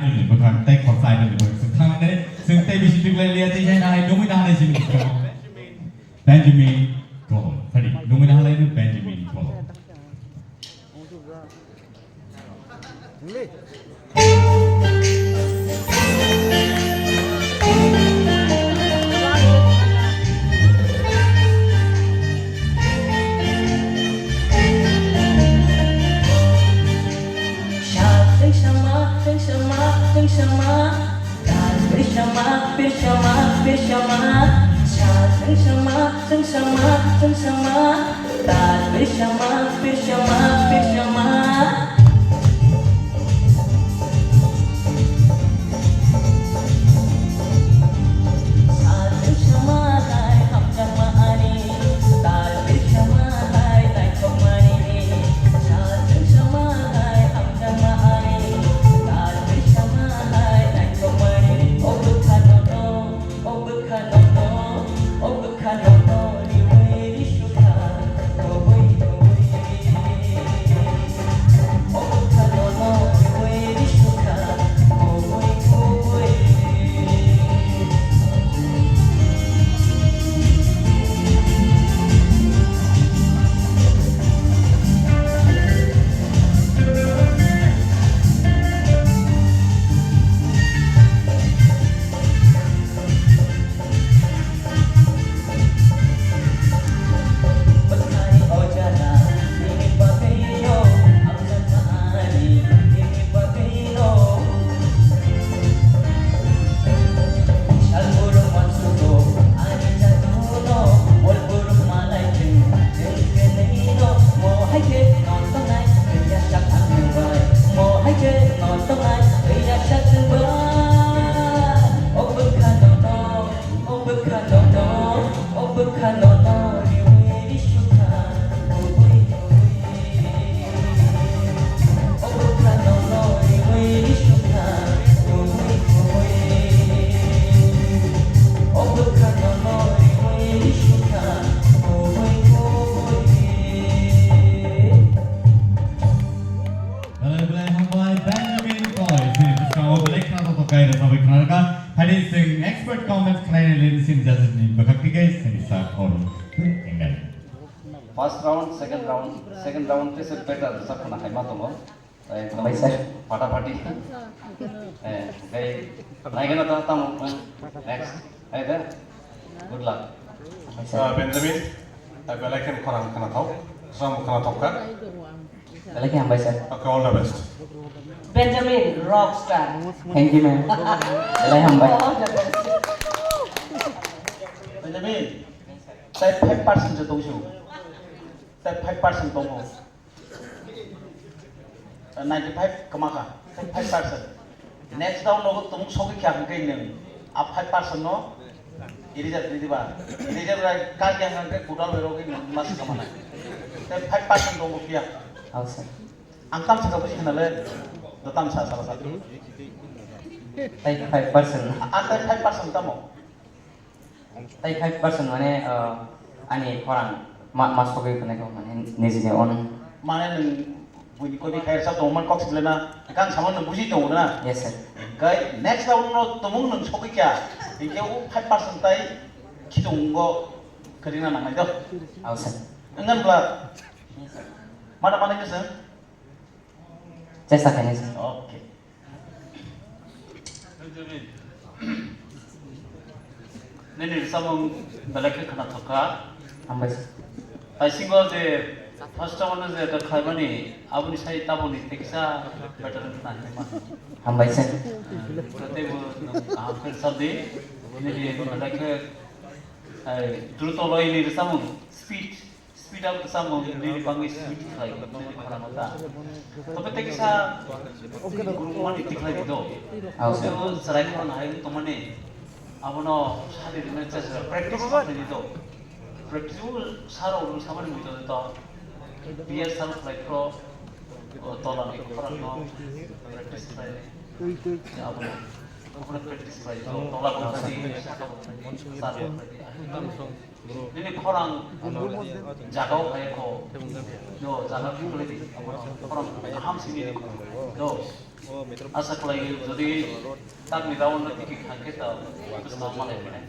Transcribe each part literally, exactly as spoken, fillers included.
Ani bwkhak tei khorsa ani bwkhak se thang ani, chwng tei bisi twklai liya tei jai nahai nungwi nahanai sini. Benjamin Kolom. Thari, nungwi nahalai no Benjamin Kolom. Belai belai hambai Benjamin Kolom. Sini bwskango belai khna tongthok khe rwchapwi khna rwkha. Haini chwng expert comments khlainai ladies and judges ni bwkhak twi khe sini sir Arun Engel. First round, second round, second round tei se better rwchap khna hai ma tongo. Eh, Hambai sir. Pata pati. Eh, tei naigana ta tamo next. Hai da. Good luck. Hambai sir. Ah, Benjamin, ah, belai khe khorang khna thok, sam khna thok kha. Belai khe hambai sir. Okay, all the best. Benjamin, rock star. Thank you, ma'am. Belai hambai. All the best. Benjamin, tei five percent se tongsu. Tei five percent tongo. Ninety five kwma kha, five percent. Next round no tumung sogwi kha hwnkhe nwng a five percent no eraser di diba. Eraser bai ka kya hwnkhe kutal bai rogwi nwng mas kwma nai. Tei five percent tongo phiya. Oh, sir. Ang tam saka buji khna le, do tam sa sala sa. Tei five percent. A tei five percent tamo. Tei five percent mane, ah, ani khorang ma, ma sogwi khwnai kho, mane nijini own. Mane nwng buini kodi khairsa tongman kok siblena, kang samano nwng buji tongo na? Yes, sir. Kai next round no tumung nwng sogwi kya, hinkhe o five percent tai khitung go khwrwngna nangnai do. Ao, sir. Wngkha bla? Yes, sir. Mana mana khe sir? Chesta khainai, sir. Okay. Nini rwchapmung belai khe khwnathok kha. Hambai sir. Taisingo je first round o je ta khlaimani aboni sai taboni tekisa better khna hinwi mano. Hambai sir. Tei bo kaham khe rwchapdi. Nini belai khe, eh, druto loi ni rwchapmung speed. Speed up sa mo nini bangwi speed khlai, nini khorang ta. Tobe tei kisa gurung mani tikhlai do. Aw, sir. Tebo chwrai khorang hai tongmani. Abono sadi rwna chesa practice khlai do. Practice o saro rung samani mui to to. P S sir khlai pro, o tola ni khorang no practice khlai. Abono, abono practice khlai do. Tola bo khlai, saka bo khlai, sar bo khlai. Nini khorang jaga o phai kho. Jo, jaga khiklai di. Khorang kaham simi di. Jo. Asa khlaio, jodi takni round o tiki thangkhe ta bwskango malai phinai.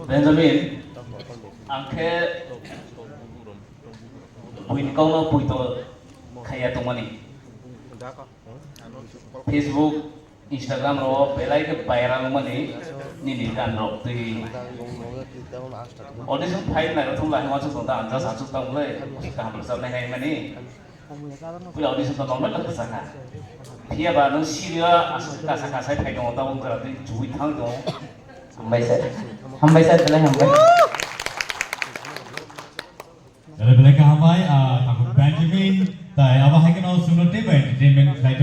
Benjamin, ang khe buini kokno poito khaiya tongmani. Facebook, Instagram rok belai khe viral wngmani nini gan rok twi. Audition phai nai rok thum lai hwnma chuk tong ta, ang just achuk tong le, kaham rwchapnai hai mani. Puila audition to normal khe sakha. Phiya ba nwng serious, kasa kasa phai tongo, tabuk jora twi chuwi thang tongo. Hambai sir. Hambai sir, belai hambai. Belai belai khe hambai, ah, tabuk Benjamin, tai abo hai kheno chwngno teibo entertainment khlai